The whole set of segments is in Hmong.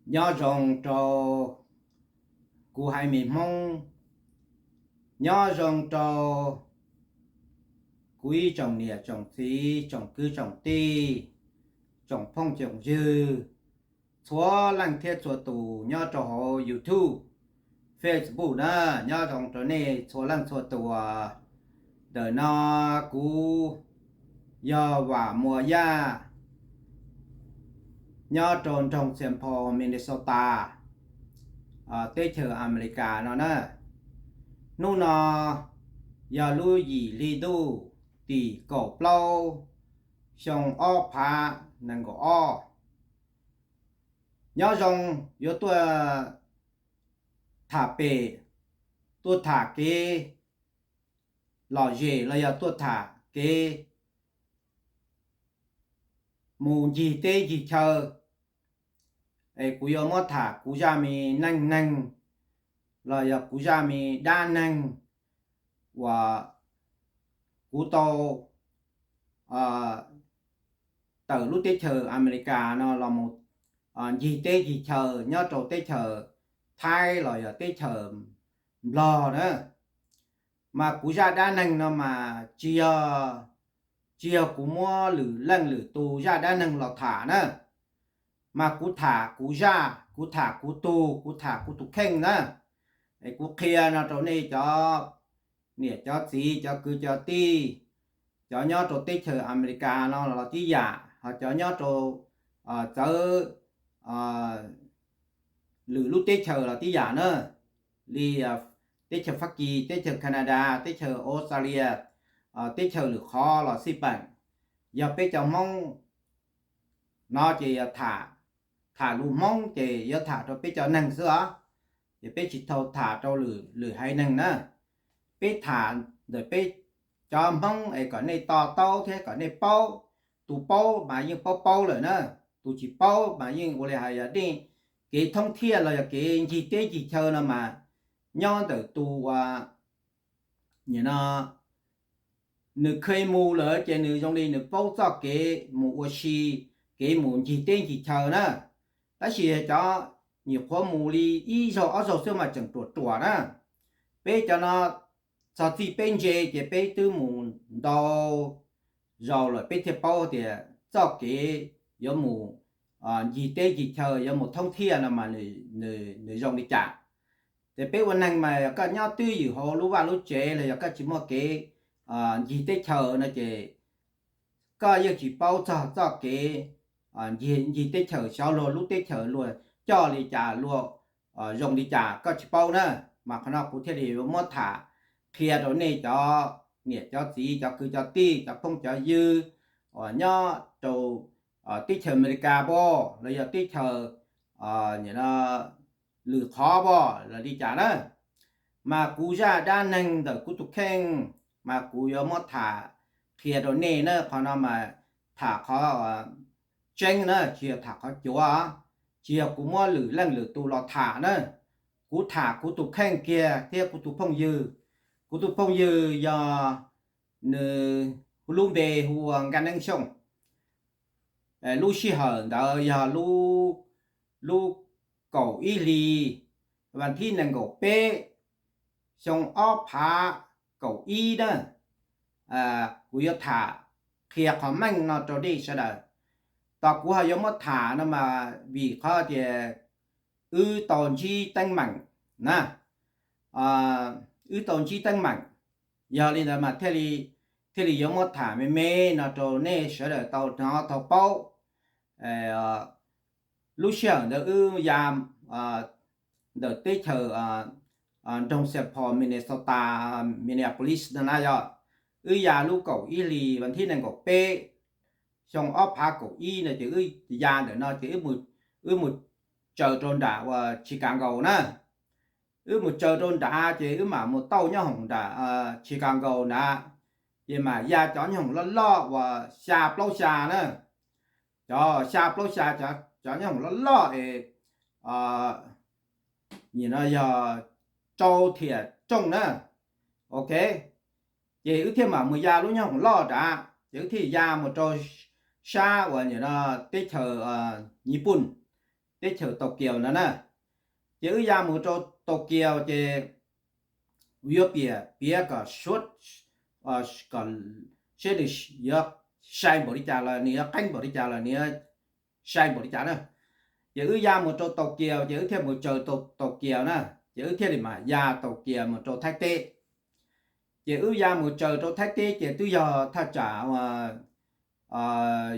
Nyob zoo rau kuv haiv neeg Hmoob, nyob zoo rau kuv ib tsoom niam tsoom txiv, tsoom kwv tsoom tij, tsoom phooj tsoom ywg, txhua leej thiab txhua tus nyob rau hauv YouTube, Facebook na, nyob zoo rau nej txhua leej txhua tus. Ntawm no kuv yog Vam Muas Yaj, nyob rau nroog Saint Paul, Minnesota, teb chaws Amelikas no na. Hnub no yog lub yim hli ntuj tim kaum plaub, xyoo ob phav nees nkaum ob. Nyob zoo, yuav tuaj tham pem, tuaj tham kev lom zem los yog tuaj tham kev mus ncig teb ncig chaw. Es kuv yuav muab tham kuv zaj me neej neeg los yog kuv zaj me dab neeg uas kuv tau tawm lub teb chaws Amelikas no los mus ncig teb ncig chaw nyob rau teb chaws Thaib los yog teb chaws Nplog na. Mas kuv zaj dab neeg no mas tsis yog, tsis yog kuv muab lwm leej lwm tus zaj dab neeg los tham na, mas kuv tham kuv zaj, kuv tham kuv tug, kuv tham kuv tus kheej na. Es kuv qhia no rau nej cov niam cov txiv, cov kwv cov tij, cov nyob rau teb chaws Amelikas no los tib yam, ho cov nyob rau txawv lwm lub teb chaws los tib yam na, li teb chaws Fab Kis, teb chaws Canada, teb chaws Australia, teb chaws lwm qhov los xij peem. Yog peb cov Hmoob no ces tham, tham lus Hmoob ces yuav tham rau peb cov neeg xwb os, ces peb tsis tau tham rau lwm haiv neeg na. Peb tham ntawm peb cov Hmoob es kom nej to taub thiab kom nej paub. Tus paub mas yeej paub paub lawm na, tus tsis paub mas yeej ua li hais yog nej kev thoob thiaj los yog kev ncig teb ncig chaw no mas nyob ntawm tus uas nim no nws kheev mus lawm ces nws zoo li nws paub txoj kev mus ua si, kev mus ncig teb ncig chaw na. Tab sis cov nyuam qhuav mus li ib zaug ob zaug xwb mas tseem ruam ruam na. Peb cov no txog txij peb ntse ces peb twb mus ntau zaus lawm peb thiaj paub tias txoj kev yuav mus ncig teb ncig chaw yuav mus thoob thiaj no mas nws zoo li cas. Ces peb ua neeg mas yog koj nyob twj ywm hauv lub vaj lub tsev los yog koj tsis muaj kev ncig teb chaws no ces koj yeej tsis paub txog txoj kev ncig teb chaws, xyov luag lub teb chaws luag coj li cas, luag zoo li cas koj tsis paub na. Mas qhov no kuv thiaj li yuav muab tham qhia rau nej cov niam cov txiv, cov kwv cov tij, cov phooj cov ywg uas nyob rau teb chaws Amelikas pom los yog teb chaws lwm qhov pom los li cas na. Mas kuv zaj dab neeg ntawm kuv tus kheej mas kuv yuav muab tham qhia rau nej na. Qhov no mas tham qhov tseeb na, tsis yog tham qhov cuav, tsis yog kuv muab lwm leej lwm tus los tham na. Kuv tham kuv tus kheej kiag thiab kuv tus phooj ywg. Kuv tus phooj ywg yog nws lub npe hu ua Nkaj Neeb Xyooj. Lub sij hawm ntawd yog lub, lub kaum ib hlis, vas thib nees nkaum peb, xyoo ob phav kaum ib na. Kuv yuav tham qhia qhov meej no rau nej sawv daws. Tos kuv ho yuav muab tham no mas vim qhov tias wb tau ntsib teeb meem na, wb tau ntsib teeb meem. Yog li ntawd mas thiaj li, thiaj li yuav muab tham me me no rau nej sawv daws tau hnov tau paub. Lub sij hawm ntawd wb ya ntawm teb chaws nroog Saint Paul, Minnesota, Minneapolis no na yog, wb ya lub kaum ib hlis vas thib nees nkaum peb, xyoo ob phav kaum ib no ces wb ya ntawm no ces wb mus tsaws rau nram uas Chicago na. Wb mus tsaws rau nrad ces wb mam mus tauj nyob hoom nram Chicago nrad, ces mam ya cov nyob hoom loj loj uas xya plaub xya na, cov xya plaub xya, cov nyob hoom loj loj es nim no yog rau thiam rooj na. Ok, ces wb thiaj mam mus ya lub nyob hoom loj nrad ces wb thiaj ya mus rau sab uas nim no teb chaws Nyij Pooj. teb chaws Tokyo no na. Ces wb ya mus rau Tokyo ces yuav piav piav kom suav, kom seb nws yuav sai npaum li cas los nws yuav qeeb npaum li cas los nws yuav sai npaum li cas na. Ces wb ya mus rau Tokyo ces wb thiaj mus tsaws Tokyo na. Ces wb thiaj li mam ya Tokyo mus rau Thaib teb. Ces wb ya mus tsaws rau Thaib teb ces twb yog thaj tsam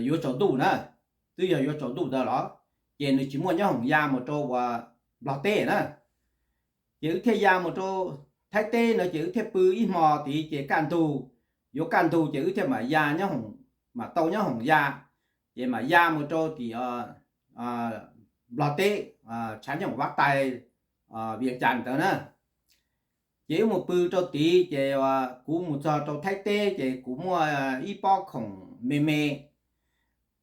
yuav tsaus ntuj na, twb yog yuav tsaus ntuj ntawd los, ces nws tsis muaj nyob hoom ya mus rau uas Nplog teb na. Ces wb thiaj ya mus rau Thaib teb no ces wb thiaj pw ib hmo tid ces kaj ntug, yuav kaj ntug ces wb thiaj mam ya nyob hoom, mam tau nyob hoom ya, ces mam ya mus rau tim Nplog teb, tshav nyooj Vab Tais, Vias Cas ntawd na. Ces wb mus pw rau tid ces kuv mus txog rau Thaib teb ces kuv muaj ib pob khoom me me,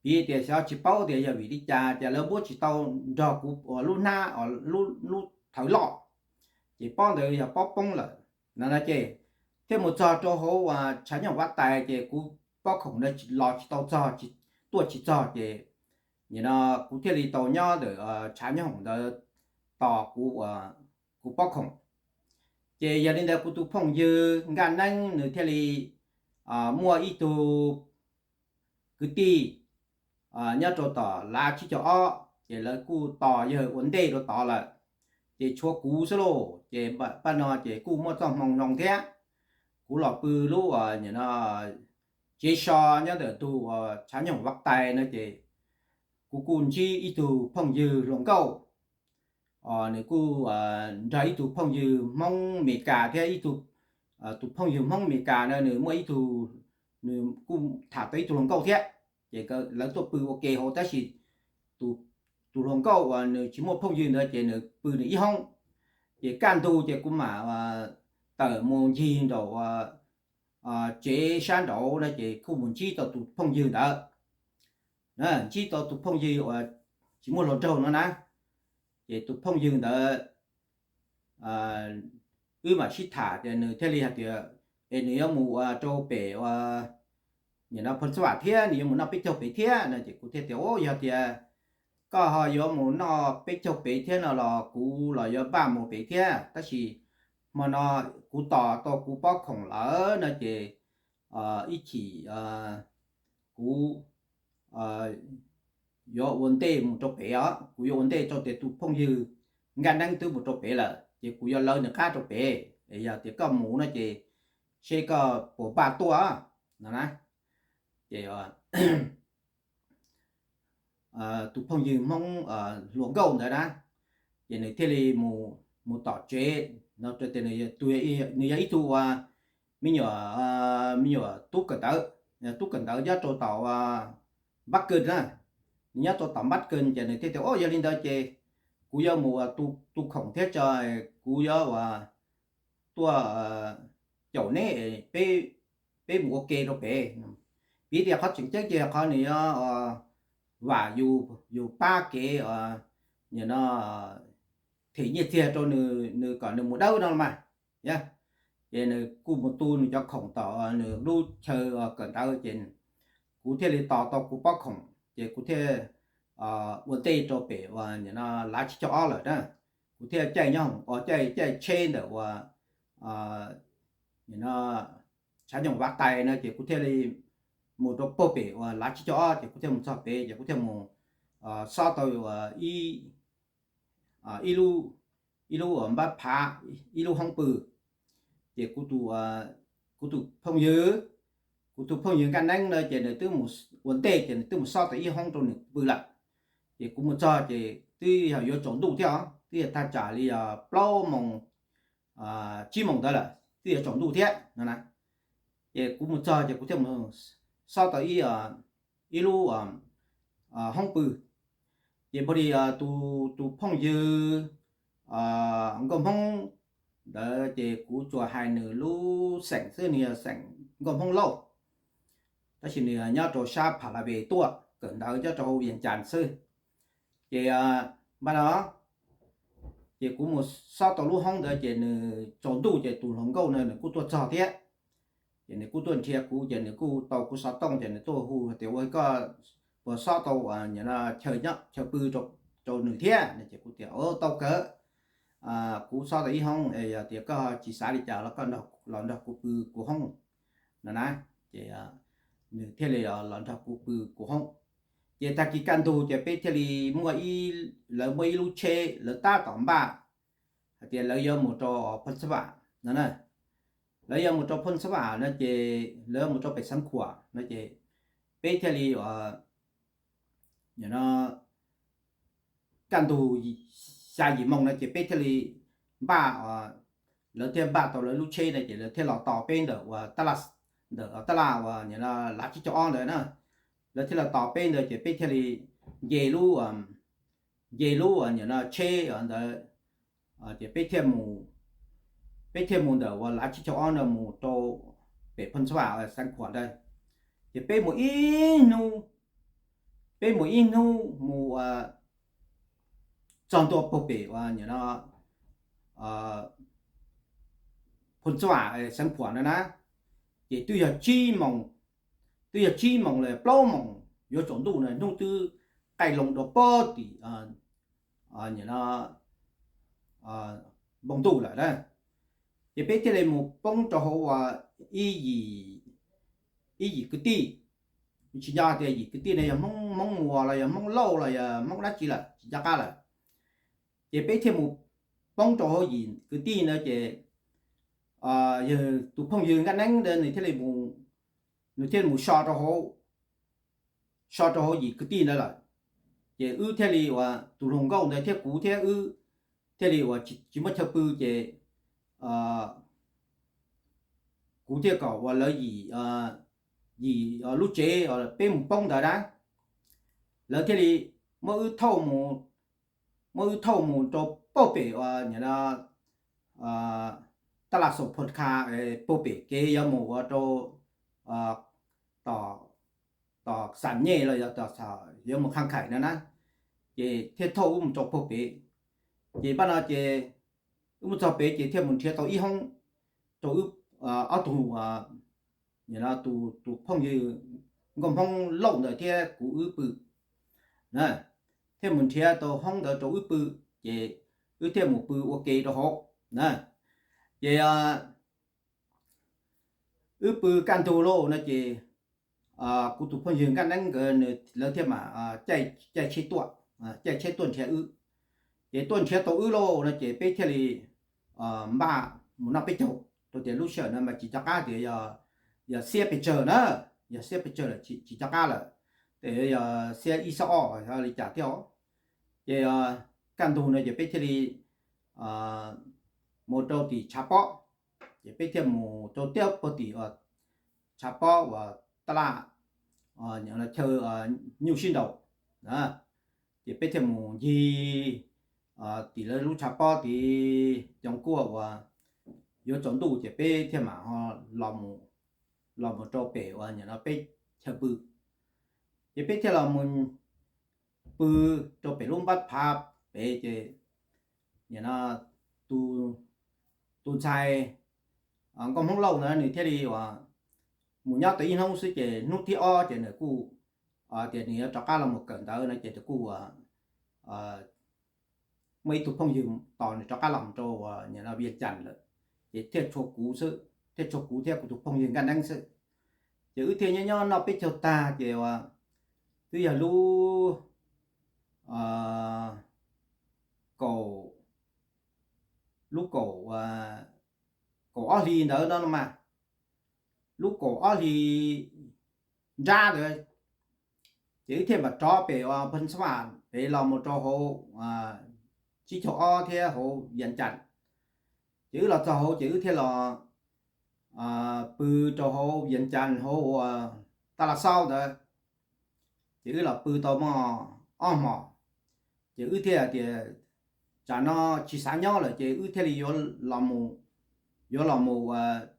piv tias xyov tsis paub tias yog vim li cas ces lawv muab tsis tau nrog kuv ua lub hnab, lub thawv loj, ces pob ntawd yog pob poob lawm no na. Ces thiaj mus txog rau hauv tshav nyooj Vab Tais ces kuv pob khoom ntawd los tsis tau txog, tuaj tsis txog ces nim no kuv thiaj li tau nyob ntawm tshav nyooj hoom ntawd tos kuv, kuv pob khoom. Ces yog li ntawd kuv tus phooj ywg Nkaj Neeb nws thiaj li muaj ib tug kwv tij nyob rau tom lav tsib caug ob ces lawv kuj tos yawg ua ntej rau tod lawm, ces tshuav kuv xwb lauj. Ces paj no ces kuj muaj txoj hmoo zoo thiab, kuv los pw lub, nim no tsev so nyob ntawm tus tshav nyooj Vab Tais no ces kuv kuj ntsib ib tug phooj ywg hluas nkauj, nws kuj nrog ib tug phooj ywg Hmoob Amelikas thiab ib tug, tus phooj ywg Hmoob Amelikas no nws muaj ib tug, nws kuj tham tau ib tug hluas nkauj thiab. Ces lawv tuaj pw ua ke hauv tab sis tus hluas nkauj uas nws tsis muaj phooj ywg ntawd ces nws pw nws ib hoob. Ces kaj ntug ces kuv mam tawm mus ncig nraum tsev sab nraud no ces kuj mus ntsib tau tus phooj ywg ntawd, ntsib tau tus phooj ywg uas tsis muaj hluas nraug no na. Ces tus phooj ywg ntawd wb mam sib tham ces nws thiaj li hais tias es nws yuav mus ua rau pem ua, nim no Phoo Xab Vam thiab nws yuav mus noj peb caug pem thiab no ces kuv thiaj tias, Au, yog tias koj ho yuav mus noj peb caug pem thiab no los kuv los yuav npaj mus pem thiab, tab sis hmo no kuv tos tau kuv pob khoom lawm no ces ib chim kuv yuav ua ntej mus rau pem os, kuv yuav ua ntej rau tias tus phooj ywg Nkaj Neeb twb mus rau pem lawm ces kuv yuav lawv nws qab rau pem, yog tias koj mus no ces seb koj puas npaj tuaj no na. Ces tus phooj ywg Hmoob hluas nkauj ntawd na, ces nws thiaj li mus tom tsev no rau tias nws yog ib tug ua me nyuam, me nyuam tub kawm ntawv, tub kawm ntawv nyob rau tom Npab Kws na. Nws nyob rau tom Npab Kws ces nws thiaj tias, Au, yog li ntawd ces kuv yuav mus ua tu khoom thiab tso, kuv yuav ua tuaj caum neb, peb mus ua ke rau pem. Piv tias qhov tseem ceeb ces qhov nws yuav vam yus, yus pab kev nim no them nyiaj txiag rau nws kom nws mus dawb no los mas. Ces nws kuj mus tu nws cov khoom tom nws lub chaw kawm ntawv ces kuv thiaj li tos tau kuv pob khoom ces kuv thiaj ua ntej rau pem uas nim no lav tsib caug ob lawm na. Kuv thiaj caij nyob, caij, caij tsheb ntawm uas nim no tshav nyoog Vav Tais no ces kuv thiaj li mus rau puag pem uas lav tsib caug ob ces kuv thiaj mus txog pem ces kuv thiaj mus xob tau ib, ib lub, ib lub uas npab phav, ib lub hoob pw. Ces kuv tus phooj ywg, kuv tus phooj ywg Nkaj Neeb no ces nws twb mus ua ntej ces nws twb mus xob tau ib hoob rau nws pw lawm. Ces kuv mus txog ces twb yog yuav tsaus ntuj thiab os, twb yog thaj tsam li yog plaub moos, tsib moos ntawd lawm, twb yuav tsaus ntuj thiab no na. Ces kuv mus txog ces kuv thiaj mus xob tau ib, ib lub hoob pw. Ces npaj li tus phooj ywg nkauj Hmoob ntawd ces kuv tsuas hais nws lub xeem xwb, nws yog xeem nkauj Hmoob Lauj, tab sis nws nyob rau sab Pha La Ve tuaj kawm ntawv nyob rau hauv Vias Cas xwb. Ces npaj no ces kuv mus xob tau lub hoob ntawd ces nws tsaus ntuj ces tus hluas nkauj no nws kuj tuaj txog thiab. Ces nws kuj tuaj nrhiav kuv ces nws kuj tau kuv xov tooj ces nws tuaj hu tias, Ua koj puas xob tau chaw pw rau rau nws thiab no ces kuv tias, Tau kawg, kuv xob tau ib hoob, yog tias koj tsis xav li cas los koj los nrog kuv pw kuv hoob no na. Ces nws thiaj li los nrog kuv pw kuv hoob. Ces tag kis kaj ntug ces peb thiaj li muaj, lawv muaj ib lub tsheb lawv tab tom npaj hais tias lawv yuav mus rau Phoo Xab Vam no na. Lawv yuav mus rau Phoo Xab Vam no ces lawv mus rau pem Xeev Khuam no ces peb thiaj li no kaj ntug xya yim moo no ces peb thiaj li npaj, lawv thiaj npaj tau lawv lub tsheb no ces lawv thiaj los tos peb ntawm uas tab laj, ntawm tab laj uas lav tsib caug ob ntawd na. Lawv thiaj los tos peb ntawd ces peb thiaj li nce lub, nce lub nim no tsheb ntawd, ces peb thiaj mus, peb thiaj mus ntawm uas lav tsib caug ob ntawd mus rau pem Phoo Xab Vam Xeev Khuam ntawd. Ces peb mus ib hnub, peb mus ib hnub mus txog ntua puag pem uas nim no Phoo Xab Vam Xeev Khuam ntawd na, ces twb yog tsib moos, twb yog tsib moos los plaub moos yuav tsaus ntuj na, hnub twb qaij loo rau puag tim nim no npoo ntuj lawm na. Ces peb thiaj li mus poob rau hauv uas ib yim, ib yim kwv tij, tsis nco tias yim kwv tij no yog Hmoob, Hmoob Muas los yog Hmoob Lauj los yog Hmoob dab tsi lawm tsis nco qab lawm. Ces peb thiaj mus poob rau hauv yim kwv tij ntawd ces yog tus phooj ywg Nkaj Neeb ntawd nws thiaj li mus, nws thiaj li mus so rau hauv, so rau hauv yim kwv tij ntawd lawm. Ces wb thiaj li uas tus hluas nkauj ntawd thiab kuv thiab wb thiaj li uas tsis muaj chaw pw ces kuv thiaj kom uas lawv yim, yim lub tsev peb mus poob ntawd na, lawv thiaj li muab wb thauj mus, muab wb thauj mus rau puag pem uas nim no tab laj Xoo Phoo Kha, puag pem kev yuav mus ua rau tom, tom Xam Nyej los yog yuav mus Khaj Khaim no na, ces thiaj thauj wb mus rau puag pem. Ces npaj no ces wb mus txog pem ces thiaj mus nrhiav tau ib hoob rau wb ob tug, nim no tus phooj ywg Nkauj Hmoob Lauj ntawd thiab kuv wb pw na, thiaj mus nrhiav tau hoob ntawd rau wb pw, ces wb thiaj mus pw ua ke rau hauv na. Ces wb pw kaj ntug lauj no ces kuv tus phooj ywg Nkaj Neeb nkawd lawv thiaj mam caij tsheb tuaj, caij tsheb tuaj nrhiav wb. Ces tuaj nrhiav tau wb lauj no ces peb thiaj li npaj mus noj peb caug, rau tias lub sij hawm no mas tsis nco qab tias yog xiab pes tsawg na, yog xiab pes tsawg lawm tsis nco qab lawm, ces yog xiab ib xiab ob li cas thiab os. Ces kaj ntug no ces peb thiaj li mus rau tim tshav pob, ces peb thiaj mus rau tiab puag tim tshav pob uas tab laj chaw nyuj sib nraus, ces peb thiaj mus ncig tim lawv lub tshav pob tid cov kuaj uas yuav tsaus ntuj ces peb thiaj mam los mus rau pem uas nim no peb chaw pw. Ces peb thiaj los mus pw rau pem lub npab phav pem ces nim no tus ntxhais Nkauj Hmoob Lauj ntawd nws thiaj li uas mus nyob tau ib hnub xwb ces hnub thib ob ces nws kuj tias nws yuav rov qab los mus kawm ntawv no ces nws kuj muaj ib tug phooj ywg tos nws rov qab los rau uas nim no Vias Cas lawm, ces thiaj tshuav kuv xwb, thiaj tshuav kuv thiab kuv tus phooj ywg Nkaj Neeb xwb. Ces wb thiaj nyob nyob noj peb caug tag ces uas twb yog lub kaum, lub kaum, kaum ob hlis ntawd no no mas, lub kaum ob hlis nrab ntawd, ces wb thiaj mam rov pem uas Phoo Xab Vam pem los mus rau hauv tsib caug ob thiab hauv Vias Cas. Ces wb los txog hauv ces wb thiaj los pw rau hauv Vias Cas hauv uas tab laj xaub ntawd. Ces wb los pw tau muaj ob hmos, ces wb thiaj tias tsam no tsis xav nyob lawm ces wb thiaj li yuav los mus, yuav los mus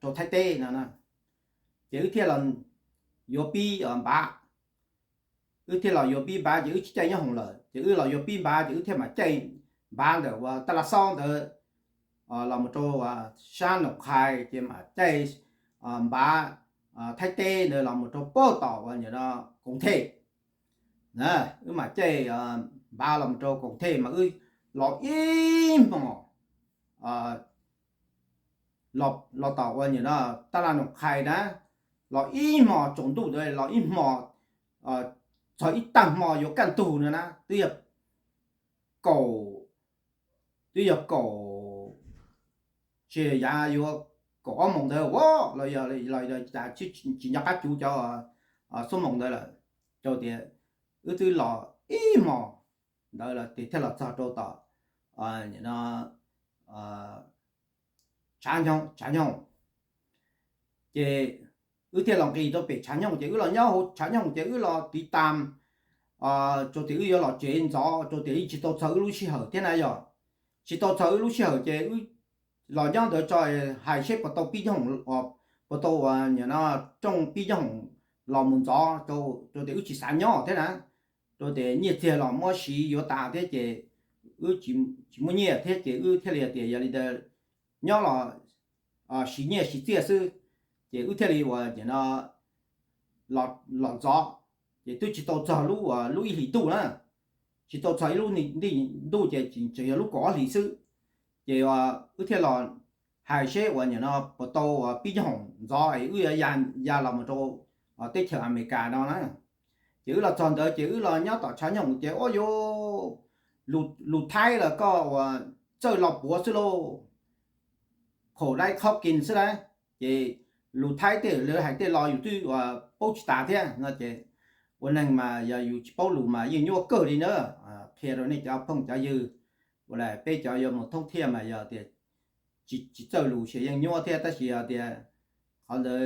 rau Thaib teb no na. Ces wb thiaj los yuav pib npav, wb thiaj los yuav pib npav ces wb tsis caij nyob hoom lawm ces wb los yuav pib npav ces wb thiaj mam caij npav ntawm uas tab laj xaub ntawd los mus rau sab Noom Qhais ces mam caij npav Thaib teb ntawd los mus rau puag tom uas nim no Koos Thej na. Wb mam caij npav los mus rau Koom Thej mas wb los ib hmos, los tom ua nim no taj laj Noom Qhais na, los ib hmos tsaus ntuj ntawd los ib hmos, txog ib tag hmo yuav kaj ntug no na twb yog kaum, twb yog kaum, tsis yav yuav kaum ob moos ntawd a, los yog tsis nco qab cuv cov xuab moos ntawd lawm, rau tias wb twb los ib hmos ntawd lawm ces thiaj los txog rau tom Tshav Nyoog. Ces wb thiaj los nqis rau pem Tshav Nyoog ces wb los nyob hauv Tshav Nyoog ces wb los tiv tas, rau tias wb yuav los tsev ntxov rau tias yeej tsis tau txog wb lub sij hawm thiab na yog, tsis tau txog wb lub sij hawm ces wb los nyob ntawd tso hais seb puas tau pib nyob hoom, puas tau nim no rooj pib nyob hoom los mus ntxov, rau tias wb tsis xav nyob thiab na, rau tias nyiaj txiag los muab siv yuav tas thiab ces wb tsis muaj nyiaj thiab ces wb thiaj li tias yog li ntawd nyob los siv nyiaj siv txiaj xwb, ces wb thiaj li uas nim no los ntxov, ces twb tsis tau txog lub, lub ib hlis ntuj na, tsis tau txog ib lub ntuj ces tseem yog lub kaum ob hlis xwb, ces wb thiaj los hais seb uas nim no puas tau pib nyob hoom ntxov es wb yuav ya los mus rau teb chaws Amelikas no na. Ces wb los txog ntawd ces wb los nyob tom Tshav Nyoog ces ua yuav lus Thaib los koj uas txawj lo puav xwb lauj, khaum dai khob kis xwb na, ces lus Thaib tej lawv hais tej lo yus twb uas paub tsis tas thiab no ces ua neeg mas yog yus tsis paub lus mas yeej nyuaj kawg li na. Qhia rau nej cov phooj cov ywg, ua li peb cov yuav mus thoob thiaj mas yog tias tsis txawj lus ces yeej nyuaj thiab tab sis yog tias qhov ntawd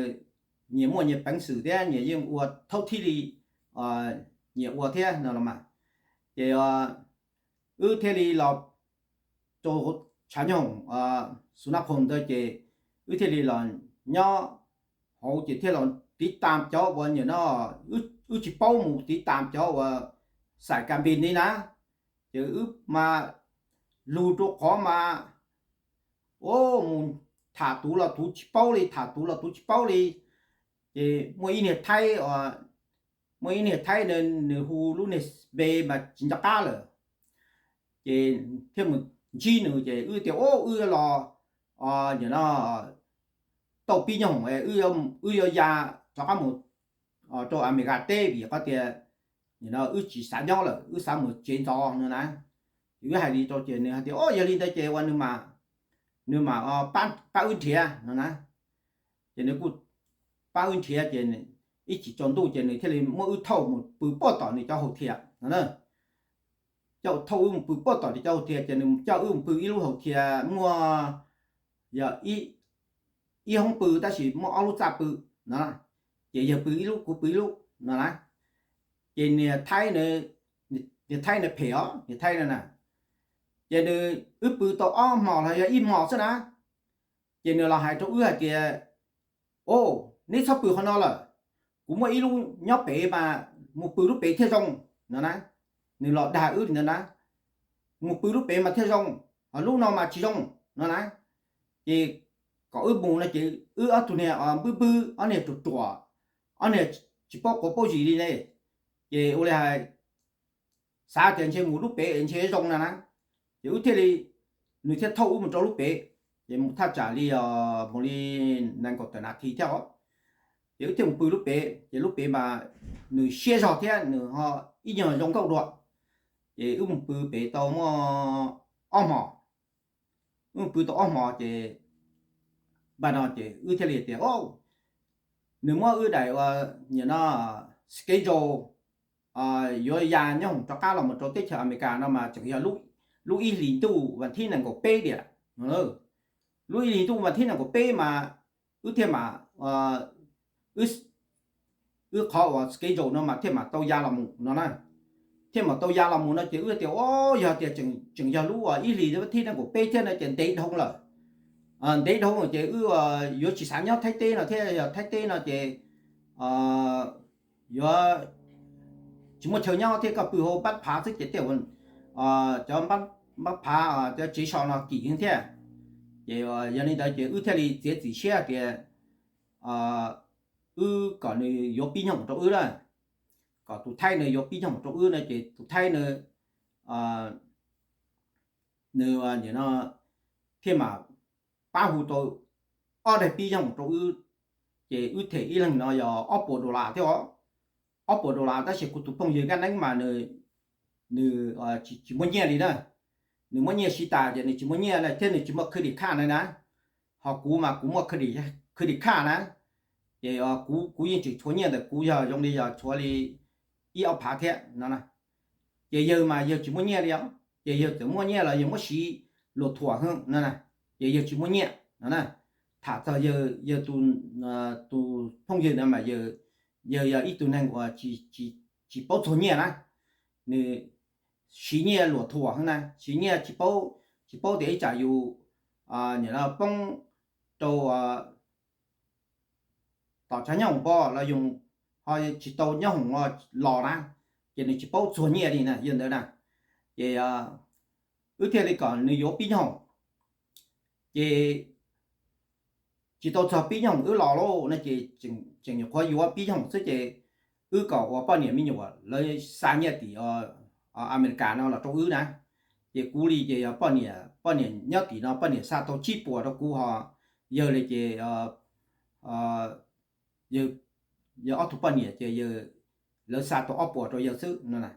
nyias muaj nyias peev xwm thiab nyias yeej ua thaub thib li nyias ua thiab no los mas, ces wb thiaj li los rau Tshav Nyoog, Xus Nab Phoom ntawd ces wb thiaj li los nyob hauv ces thiaj los tiv tas cov uas nim no wb tsis paub mus tiv tas cov uas xais kas npis li na, ces wb mas lug rau qhov mas mus tham tus los tus tsis paub li, tham tus los tus tsis paub li, ces muaj ib niag Thaib, muaj ib niag Thaib nws hu lub niag npe mas tsis nco qab lawm, ces thiaj mus ntsib nws ces wb tias wb los nim no tau pib nyob hoom, wb yuav ya rov qab mus rau Amelikas teb vim qhov tias nim no wb tsis xav nyob lawm, wb xav mus tsev ntxov no na. Ces wb hais li rau ces nws hais tias o yog li ntawd ces uas nws, nws mam pab wb nrhiav no na. Ces nws kuj pab wb nrhiav ces ib chim tsaus ntuj ces nws thiaj li muab wb thauj mus pw puag tom nws cov haus thias no na. Coj thauj wb mus pw puag tom nws cov haus thias ces nws coj wb mus pw ib lub haus thias muaj, yog ib hoob pw tab sis muaj ob lub txaj pw no, ces yawg pw ib lub kuv pw ib lub no na. Ces niag Thaib, niag Thaib nws phem os, niag Thaib no na, ces nws, wb pw tau ob hmos los yog ib hmos xwb na, ces nws los hais rau wb hais tias o, neb txhob pw qhov no lawm, kuv muaj ib lub nyob pem mas mus pw lub pem thiaj zoo no na. Nws los dag wb li ntawd na, mus pw lub pem mas thiaj zoo, ho lub no mas tsis zoo no na. Ces kom wb mus no ces wb ob tug niag npwb npwb, ob niag ruam ruam, ob niag tsis paub quav paub zis li ne, ces ua li hais xav tias ntshe mus lub pem ntshe zoo no na. Ces wb thiaj li, nws thiaj thauj wb mus rau lub pem, ces mus thaj tsam li, mus li nees nkaum tawm nas this thiab os. Ces wb thiaj mus pw lub pem ces lub pem mas nws siab zog thiab nws ho ib nyuag zoo nkauj dua. Ces wb mus pw pem tau muaj ob hmos, wb mus pw tau ob hmos ces npaj no ces wb thiaj li tias o, nws muab wb daim ua nim no schedule yuav ya nyob hoom rov qab los mus rau teb chaws Amelikas no mas tseem yog lub ib hlis ntuj vas thib nees nkaum peb tiam. Lub ib hlis ntuj vas thib nees nkaum peb mas wb thiaj mam, wb qhov uas schedule no mas thiaj mam tau ya los mus no na. Thiaj mam tau ya los mus no ces wb tias o, yog tias tseem yog lub ib hlis vas thib nees nkaum peb thiab no ces ntev dhau lawm. Ntev dhau ces wb yuav tsis xav nyob Thaib teb no thiab, yog Thaib teb no ces yuav tsis muaj chaw nyob thiab, koj pw hauv npab phav xwb ces tej cov npab phav cov tsev so no kim heev thiab. Ces yog li ntawd ces wb thiaj li txiav txim siab tias wb kom nws yuav pib nyob rau wb na, kom tus Thaib nws yuav pib nyob rau wb no ces tus Thaib nws nws no thiaj mam pab hu tau ob daim pib yooj rau wb, ces wb them ib leeg no yog ob puas dollar thiab os. Ob puas dollar tab sis kuv tus phooj ywg Nkaj Neeb mas nws tsis muaj nyiaj li na. Nws muab nyiaj siv tas ces nws tsis muaj nyiaj na thiab nws tsis muaj credit card na na. Ho kuv mas kuv muaj credit card na, ces kuv yeej tseem tshuav nyiaj ntawm kuv yog zoo li yog tshuav li ib ob phav thiab no. Ces yawg mas yawg tsis muaj nyiaj li os, ces yawg txawm muaj nyiaj los yawg muab siv luag thuam hwb no, ces yawg tsis muaj nyiaj no na. Tham txog yawg tus phooj ywg no mas yawg yog ib tug neeg uas tsis paub txuag nyiaj na. Nws siv nyiaj luag thuam hwb na, siv nyiaj tsis paub, tsis paub tias ib tsam yus poob rau tom tshav nyooj pob los yus ho tsis tau nyob hoom los na, ces nws tsis paub txuag nyiaj li na yog ntawd na. Ces wb thiaj li kom nws yuav pib nyob hoom, ces tsis tau txog pib nyob hoom wb los lauj no ces tseem nyuam qhuav yuav pib nyob hoom xwb ces wb kom uas poj niam me nyuam lawv xa nyiaj tim Amelikas no los rau wb na. Ces kuv li ces yog poj niam, poj niam nyob tim no poj niam xa tau tsib puas rau kuv ho yawg li ces yawg ob tug poj niam ces lawv xa tau ob puas rau yawg xwb no na.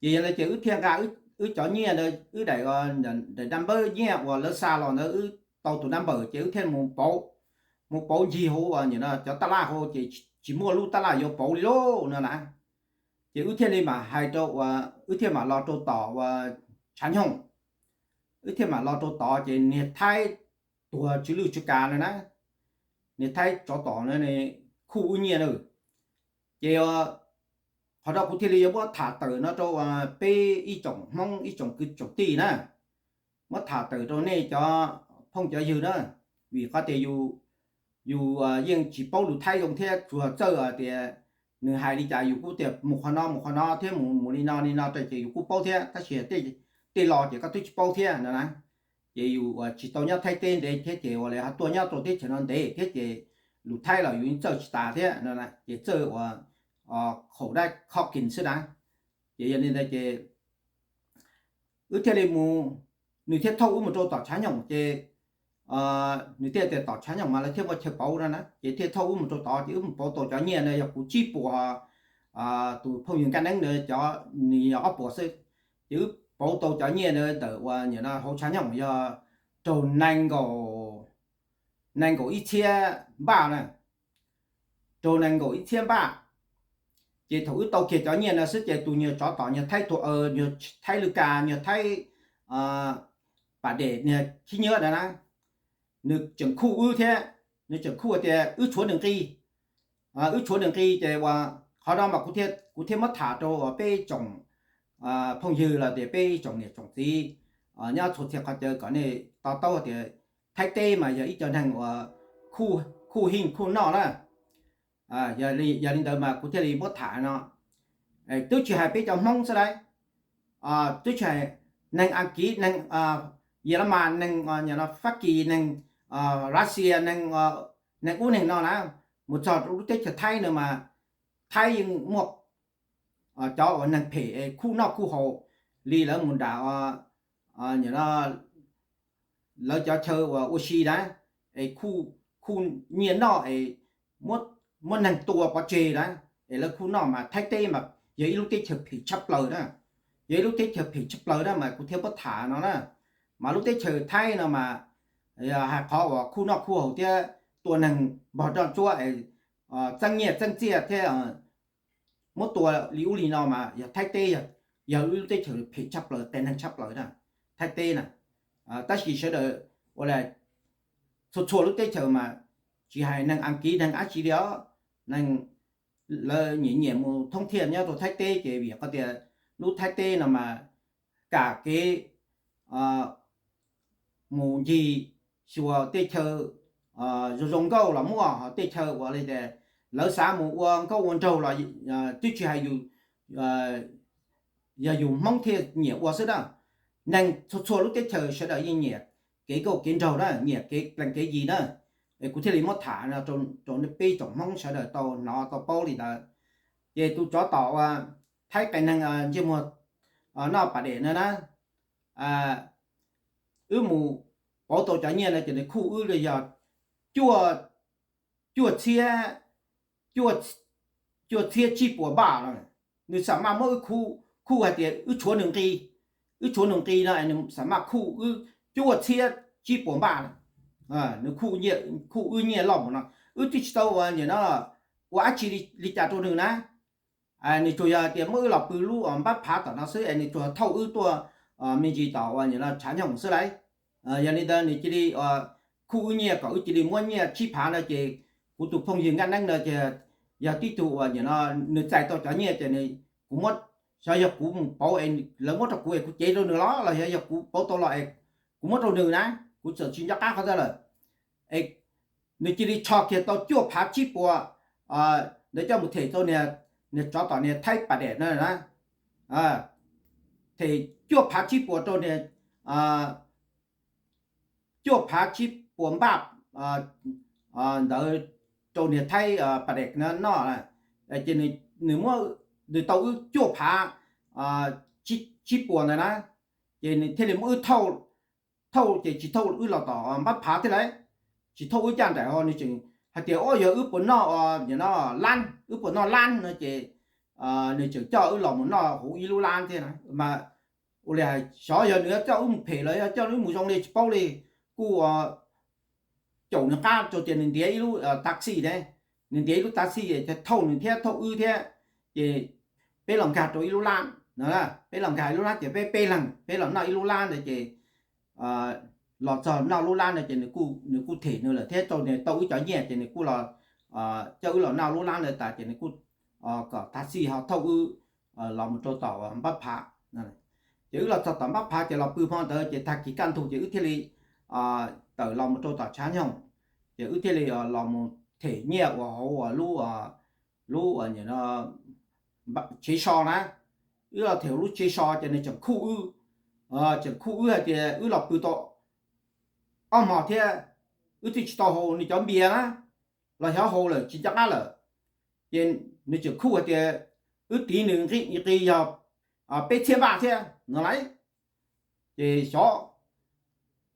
Ces yog li ces wb thiaj nqa wb cov nyiaj ntawd, wb daim, daim naj npawb nyiaj uas lawv xa los ntawd wb tau tus naj npawb ces wb thiaj mus pauv, mus pauv ncig hauv cov taj laj hauv ces tsis muaj lub taj laj yuav pauv li lauj no na. Ces wb thiaj li mam hais rau uas wb thiaj mam los rau tom uas tshav nyooj, wb thiaj mam los rau tod ces niag Thaib tuag tsw lwj tsw kav lawm na, niag Thaib tsov tom na, khuj wb nyiaj na. Ces qhov no kuv thiaj li yuav muab tham tawm no rau peb ib tsoom Hmoob ib tsoom kwv tsoom tij na, muab tham tawm rau nej cov phooj cov ywg na, vim qhov tias yus yeej tsis paub lus Thaib zoo thiab tsuas txawj tias nws hais li cas yus kuj tias mus qhov no mus qhov no thiab mus mus li no li no rau ces yus kuj paub thiab tab sis tej lo ces koj twb tsis paub thiab no na. Ces yus tsis tau nyob Thaib teb ntev thiab ces uas lawv ho tuaj nyob rau teb chaws no ntev thiab ces lus Thaib los yus txawj tsis tas thiab no, ces txawj uas qhaum dab khob kis xwb na. Ces yog li ntawd ces wb thiaj li mus, nws thiaj thauj wb mus rau tom tshav nyooj ces nws thiaj tias tom tshav nyooj mas lawv thiaj muaj chaw pauv no na, ces thiaj thauj wb mus rau tod ces wb mus pauv tau cov nyiaj na yog kuv tsib puas, tus phooj ywg Nkaj Neeb na cov nws yog ob puas xwb. Ces wb pauv tau cov nyiaj na ntawm uas nim no hauv tshav nyooj yog raug nees nkaum, nees nkaum ib txhiab npaj na, raug nees nkaum ib txhiab npaj. Ces thaum wb tau kiag cov nyiaj no xwb ces tus nyuag tsov tom nyuag Thaib tuag, nyuag Thaib lwj kav, nyuag Thaib pam dem niag khib nyiab na, nws tseem khuj wb thiab, nws tseem khuj tias wb tshuav nws nqi, wb tshuav nws nqi ces uas qhov no mas kuv thiaj muab tham rau uas peb tsoom phooj ywg los tias peb tsoom niam tsoom txiv nyob txhua txhia qhov chaw kom nej to taub tias Thaib teb mas yog ib co neeg uas khuj hij khuj noj na. Yog li ntawd mas kuv thiaj li muab tham no, twb tsis hais peb cov Hmoob xwb lauj, twb tsis hais neeg Askiv, neeg Yelamas, neeg Fab Kis, neeg Russia, neeg ub neeg no na, mus txog rau lub teb chaws Thaib no mas Thaib yeej muaj cov uas neeg phem khuj noj khuj haus li lawv mus nram lawv cov chaw uas ua si na, es khuj nyiaj noj es muab neeg tua pov tseg na, es lawv khuj noj mas Thaib teb mas yog ib lub teb chaws phem tshaj plaws na, yog ib lub teb chaws phem tshaj plaws na mas kuv thiaj muab tham no na. Mas lub teb chaws Thaib no mas yog hais qhov uas khuj noj khuj haus thiab tua neeg npog roj ntsuab es txeeb nyiaj txeeb txiaj thiab muab tua li ub li no mas yog Thaib teb, yog ib lub teb chaws phem tshaj plaws, qias neeg tshaj plaws na, Thaib teb na. Tab sis sawv daws ua li txhua txhua lub teb chaws mas tsis hais neeg Askiv neeg dab tsi li os, neeg lawv nyiam nyiam mus thoob thiaj nyob rau Thaib teb ces vim qhov tias lub Thaib teb no mas kam kev mus ncig xyuas tej chaw zoo zoo nkauj los muaj, ho tej chaw uas li tias lawv xav mus ua nkauj ua nraug los twb tsis hais yus, yog yus Hmoob thiaj nyiam ua xwb na. Neeg txhua txhua lub teb chaws sawv daws yeej nyiam kev nkauj kev nraug na, nyiam kev plees kev yig na. Es kuv thiaj li muab tham rau peb tsoom Hmoob sawv daws tau hnov tau paub li ntawd. Ces tus tsov tom uas Thaib qias neeg ntsej muag noj pas dej no na, wb mus pauv tau cov nyiaj no ces nws khuj wb li yog cuaj, cuaj txhiab, cuaj, cuaj txhiab tsib puas npaj no. Nws xam maj muab wb khuj, khuj hais tias wb tshuav nws nqi, wb tshuav nws nqi no nws xam maj khuj wb cuaj txhiab tsib puas npaj no. Nws khuj wb nyiaj loj mus no, wb twb tsis tau ua nim no ua dab tsi li cas rau nws na. Nws tsuas yog tias muab wb los pw lub npab phav tom no xwb es nws tsuas thauj wb tuaj me ntsis tom uas nim no tshav nyoog xwb lauj. Yog li ntawd nws cia li khuj wb nyiaj kom wb cia li muab nyiaj tsib phav no ces kuv tus phooj ywg Nkaj Neeb no ces yog tib tug uas nim no nws txais tau cov nyiaj ces kuv muab, xyov yog kuv mus pauv es lawv muab rau kuv es kuv cev rau nws los los yog yog kuv pauv tau los es kuv muab rau nws na, kuv txawm tsis nco qab qhov ntawd lawm. Es nws cia li tsho kiag tau cuaj phav tsib puas ntawd coj mus them rau niag tsov tom niag Thaib pas dej no na. Them cuaj phav tsib puas rau niag, cuaj phav tsib puas npaj ntawd rau niag Thaib pas dej no noj. Ces nws muab, nws tau wb cuaj phav tsib puas ntawd na, ces nws thiaj li muab wb thauj, thauj ces tsis thauj wb los tom npab phav thiab lauj, tsis thauj wb caj nraim ho nws tseem hais tias o yog wb puas noj, nim no lab, wb puas noj lab no ces nws tseem coj wb los mus noj hauv ib lub lab thiab na. Mas ua li hais xyov yog nws coj wb mus phem los yog coj wb mus zoo li tsis paub li, kuj caum nws qab rau tias nws ntiav ib lub taxi ne, nws ntiav ib lub taxi ces thauj nws thiab thauj wb thiab, ces peb los nkag rau ib lub lab no, peb los nkag ib lub lab ces peb peb leeg peb los noj ib lub lab ntawd ces los txog noj lub lab ntawd ces nws kuj them nws lawm thiab rau nws tau wb cov nyiaj ces nws kuj los coj wb los noj lub lab ntawd tas ces nws kuj kom taxi ho thauj wb los mus rau tom npab phav. Ces wb los txog tom npab phav ces los pw hmo ntawd ces tag kis kaj ntug ces wb thiaj li tawm los mus rau tom tshav nyoog, ces wb thiaj li los mus them nyiaj uas hauv lub, lub tsev so na. Wb los them lub tsev so ces nws tseem khuj wb, tseem khuj wb hais tias wb los pw tau ob hmo thiab wb twb tsis tau haus nws cov npias na, los xyov haus lawm tsis nco qab lawm. Ces nws tseem khuj hais tias wb tiv nws nqi yog peb txhiab npaj thiab no lauj. Ces xyov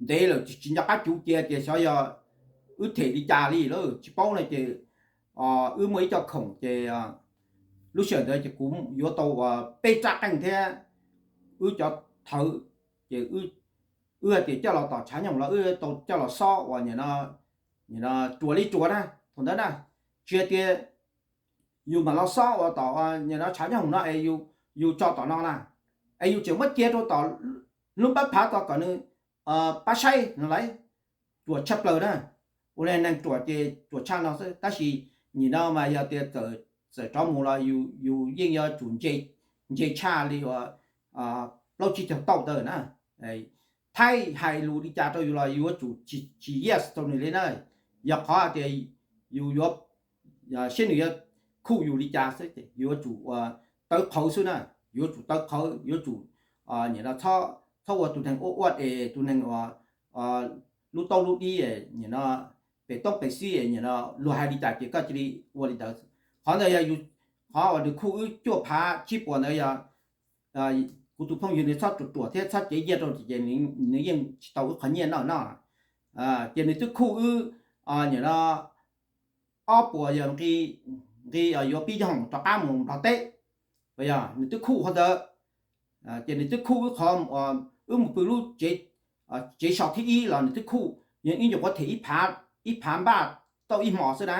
ntev lawm tsis nco qab cuv cia tias xyov yog wb them li cas li lawm tsis paub no ces wb muaj ib co khoom ces lub sij hawm ntawd ces kuv yuav tau peb rab qeej thiab wb cov thawv, ces wb hais tias coj los tom tshav nyoog los wb tau coj los xob uas nim no ruas li ruas na, thaum ntawd na, tsis hais tias yus mam los xob uas tom nim no tshav nyoog no es yus tso tom no na, es yus tseem muab cia rau tom lub npab phav tod kom nws pab saib no lauj. Ruam tshaj plaws na, ua li neeg ruam ces ruam tshaj no xwb tab sis nim no mas yog tias txawm rov mus los yus yeej yuav tsum ntse tshaj li uas plaub tsib caug tauj ntawd na. Thaib hais lus li cas rau yus los yus yuav tsum tsis yes rau nws li na. Yog qhov tias yus yuav, saib nws yuav khuj yus li cas xwb ces yus yuav tsum tawv qhawv xwb na, yuav tsum tawv qhawv, yuav tsum nim no txhob ua tus neeg ua ua es tus neeg uas lub taub lub dib nim no pem toob pem xib nim no luag hais li cas ces koj cia li ua li ntawd. Qhov ntawd yog qhov uas nws khuj wb cuaj phav tsib puas ntawd yog kuv tus phooj ywg nws txhob ruam ruam thiab txhob cev nyiaj rau ces nws yeej tsis tau wb qhov nyiaj noj no. Ces nws twb khuj wb nim no ob puas yog nqi yuav pib nyob hoom rov qab mus Nplog teb, yog nws twb khuj qhov ntawd. Ces nws twb khuj wb qhov, wb mus pw lub tsev so thib ib los nws twb khuj, yog ib nyuag qhuav them ib phav npaj tau ib hmos xwb na.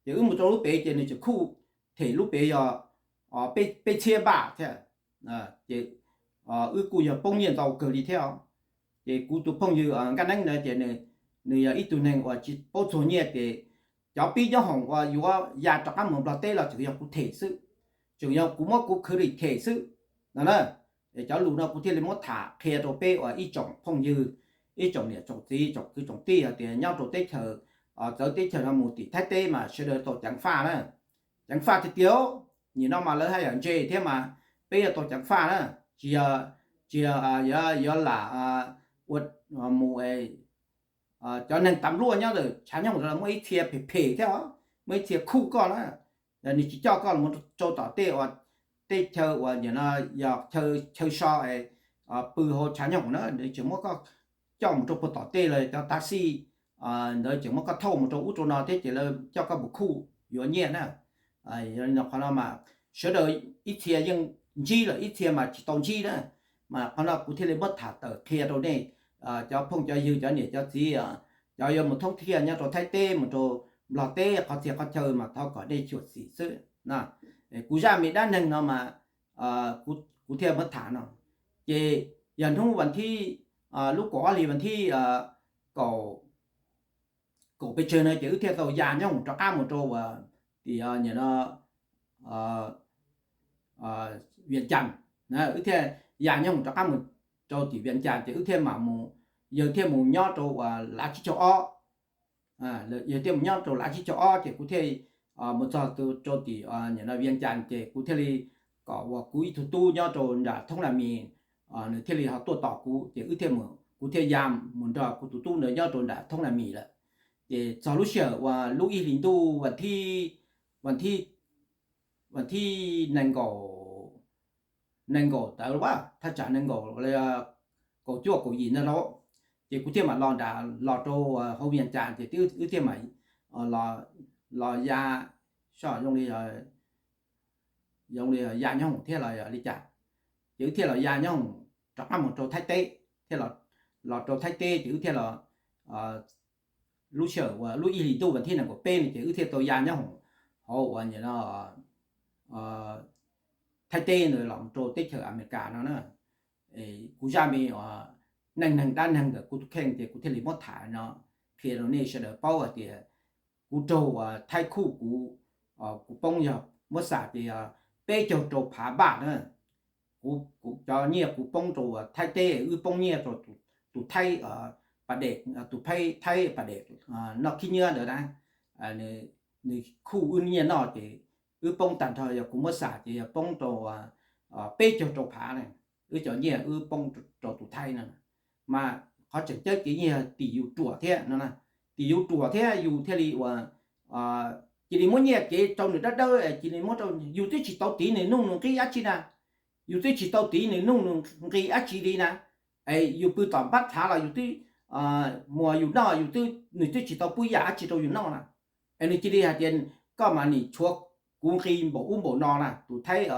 Ces wb mus rau lub pem ces nws tseem khuj them lub pem yog peb txhiab npaj thiab. Ces wb kuj yog poob nyiaj ntau kawg li thiab. Ces kuv tus phooj ywg Nkaj Neeb ntawd ces nws yog ib tug neeg uas tsis paub txuag nyiaj ces cov pib nyob hoom uas yuav ya rov qab mus Nplog teb los tseem yog kuv them xwb, tseem yog kuv muab kuv khwv li them xwb no na. Es cov lus no kuv thiaj li muab tham qhia rau peb uas ib tsoom phooj ywg, ib tsoom niam tsoom txiv tsoom kwv tsoom tij hais tias nyob rau teb chaws, txawv teb chaws no mus tim Thaib teb mas sawv daws tau ceev faj na. Ceev faj tiag tiag, nim no mas lawv haj yam ntse thiab mas peb yuav tau ceev faj na. Tsis yog, tsis yog yuav lam ua mus cov neeg tas luaj nyob ntawm tshav nyoog muaj ib txhia phem phem thiab, muaj ib txhia khuj koj na, nws tsis coj koj los rau tom tej uas tej chaw uas nim no yog chaw so es pw hauv tshav nyooj na, nws tseem muab koj coj mus rau puag tom tej los cov taxi ntawd tseem muab koj thauj mus rau ub rau no thiab ces lawv coj koj mus khuj yuav nyiaj na. Yog li no qhov no mas sawv daws ib txhia yeej ntsib lawm, ib txhia mas tsis tau ntsib na. Mas qhov no kuv thiaj li muab tham tawm qhia rau nej cov phooj cov ywg, cov niam cov txiv, cov yuav mus thoob thiaj nyob rau Thaib teb mus rau Nplog teb, qhov txhia qhov chaw mas thov kom nej xyuam xim xwb na. Kuv zaj me dab neeg no mas kuv thiaj muab tham no, ces yog hnub vas thib, lub kaum ob hlis vas thib kaum pes tsawg no ces wb thiaj tau ya nyob hoom rov qab mus rau tim no Vias Cas. Wb thiaj ya nyob hoom rov qab mus rau tim Vias Cas ces wb thiaj mam mus, yawg thiaj mus nyob rau uas lav tsib caug ob. Yawg thiaj mus nyob rau lav tsib caug ob ces kuv thiaj mus txog rau tim Vias Cas ces kuv thiaj li kom uas kuv ib tug tub nyob rau nram thoob Nas Mis, nws thiaj li ho tuaj tos kuv ces wb thiaj, kuv thiaj ya mus nrog kuv tus tub ntawd nyob rau nram thoob Nas Mis lawm. Ces txog lub sij hawm uas lub ib hlis ntuj vas thib, vas thib nees nkaum, nees nkaum tawm, thaj tsam nees nkaum, kaum cuaj kaum yim ntawd lauj, ces kuv thiaj mam los nram, los rau hauv Vias Cas ces wb thiaj mam los ya, zoo li ya nyob hoom thiab los yog li cas, ces wb thiaj los ya nyob hoom rov qab mus rau Thaib teb, thiaj los rau Thaib teb ces wb thiaj los, lub sij hawm uas lub ib hlis ntuj vas thib nees nkaum peb no ces wb thiaj tau ya nyob hoom hauv uas Thaib teb ntawd los rau teb chaws Amelikas no na. Kuv zaj me neej neeg dab neeg ntawm kuv tus kheej ces kuv thiaj li muab tham no qhia rau nej sawv daws paub hais tias kuv raug uas Thaib khuj kuv, kuv poob yog muab xam ces peb caug rau phav npaj na. Kuv, kuv cov nyiaj kuv poob rau uas Thaib teb, wb poob nyiaj rau tus Thaib pas dej, tus Thaib pas dej noj khib nyiab ntawd na, nws khuj wb nyiaj noj ces wb poob tag nrho, yog kuv muab xam ces yog poob rau peb caug rau phav na, wb cov nyiaj wb poob rau tus Thaib no. Mas qhov tseem ceeb ces yeej yog tim yus ruam thiab no, tim yus ruam thiab yus thiaj li uas cia li muab nyiaj kev rau nws dawb dawb, cia li muab rau, yus twb tsis tau tiv nws nuj nws nqi dab tsi na, yus twb tsis tau tiv nws nuj nws nqi dab tsi li na, es yus pw tom npab thav los yus twb muas yus noj, yus twb, nws twb tsis tau pub yam dab tsi rau yus noj na, es nws cia li hais tias koj mas nim tshuav kuv nqi npaum ub npaum no na, tus Thaib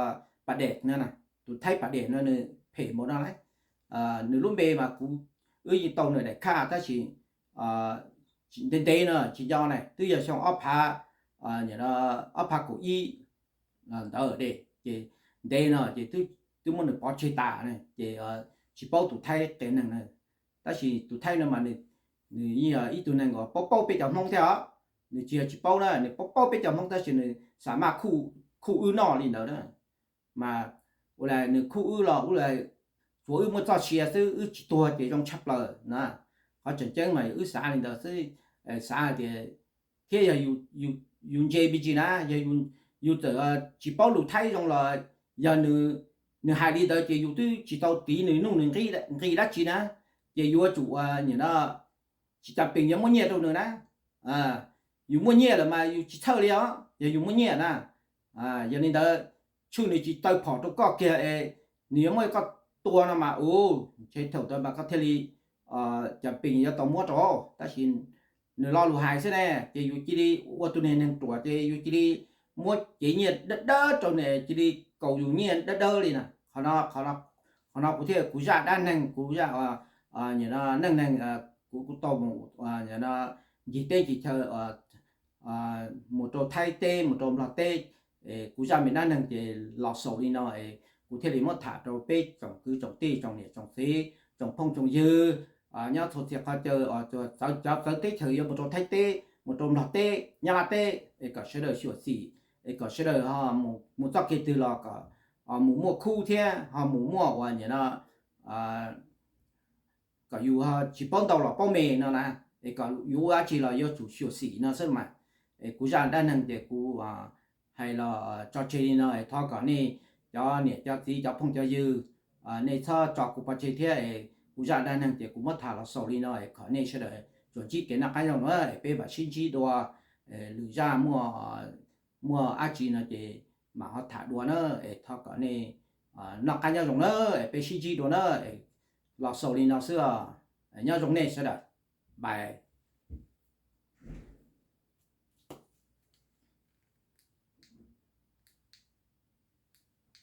pas dej no, tus Thaib pas dej no nws phem npaum no lauj. Nws lub npe mas kuv, wb yeej tau nws daim khaj tab sis ntev ntev no tsis nco na, twb yog xyoo ob phav, ob phav kaum ib ntawd dej ces ntev no ces twb muab nws pov tseg tas na, ces tsis paub tus Thaib qee neeg na. Tab sis tus Thaib no mas nws yeej yog ib tug neeg uas paub paub peb cov Hmoob thiab os, nws tsis yog tsis paub na, nws paub paub peb cov Hmoob tab sis nws xam maj khuj wb noj li ntawd na. Mas ua li nws khuj wb los ua li, tsuav wb muaj txoj sia xwb, wb tsis tuag ces zoo tshaj plaws na. Qhov tseem ceeb mas wb xav li ntawd xwb, xav hais tias, thiab yog yus ntse me ntsis na, yog yus txawm tsis paub lus Thaib zoo los yog nws hais li ntawd ces yus twb tsis tau tiv nws nuj nws nqi dab tsi na, ces yuav tsum ua nim no tsis cas pees yuav muab nyiaj rau nws na. Yus muaj nyiaj lawm mas yus tsis txhawj li os, yog yus muaj nyiaj na. Yog li ntawd, tshwj nws tsis taw phom rau koj kiag es nws yuav muab koj tua no mas, u, ntshe thaum ntawd mas koj thiaj li, cas pees yuav tau muab rau. Tab sis nws lo lus hais xwb ne, ces yus cia li ua tus neeg neeg ruam ces yus cia li muab cev nyiaj dawb dawb rau nws, cia li kaus yus nyiaj dawb dawb li na. Qhov no kuv thiaj, kuv zaj dab neeg, kuv zaj neej neeg, kuv kuv tau mus ncig teb ncig chaw mus rau Thaib teb mus rau Nplog teb, kuv zaj me dab neeg ces los xaus li no es kuv thiaj li muab tham rau peb tsoom kwv tsoom tij tsoom niam tsoom txiv tsoom phooj tsoom ywg nyob txhua txhia qhov chaw, cov txawv teb chaws yuav mus rau Thaib teb mus rau Nplog teb Nyab Laj teb es kom sawv daws xyuam xim, es kom sawv daws mus txoj kev twg los kom mus muaj khub thiab ho mus muaj ua nim no kom yus tsis paub ntau los paub me no na, es kom yus ua dab tsi los yuav tsum xyuam xim no xwb mas. Es kuv zaj dab neeg ces kuv hais los tso tseg li no es thov kom nej cov niam cov txiv cov phooj cov ywg, nej txhob tso kuv pov tseg thiab es kuv zaj dab neeg ces kuv muab tham los xaus li no es kom nej sawv daws tsuas ntsib kev noj qab nyob zoo na, es peb mam sib ntsib dua lwm zaj, muaj dab tsi no ces mam ho tham dua na. Es thov kom nej noj qab nyob zoo na, es peb sib ntsib dua na. Los xaus li no xwb os. Nyob zoo nej sawv daws, bye.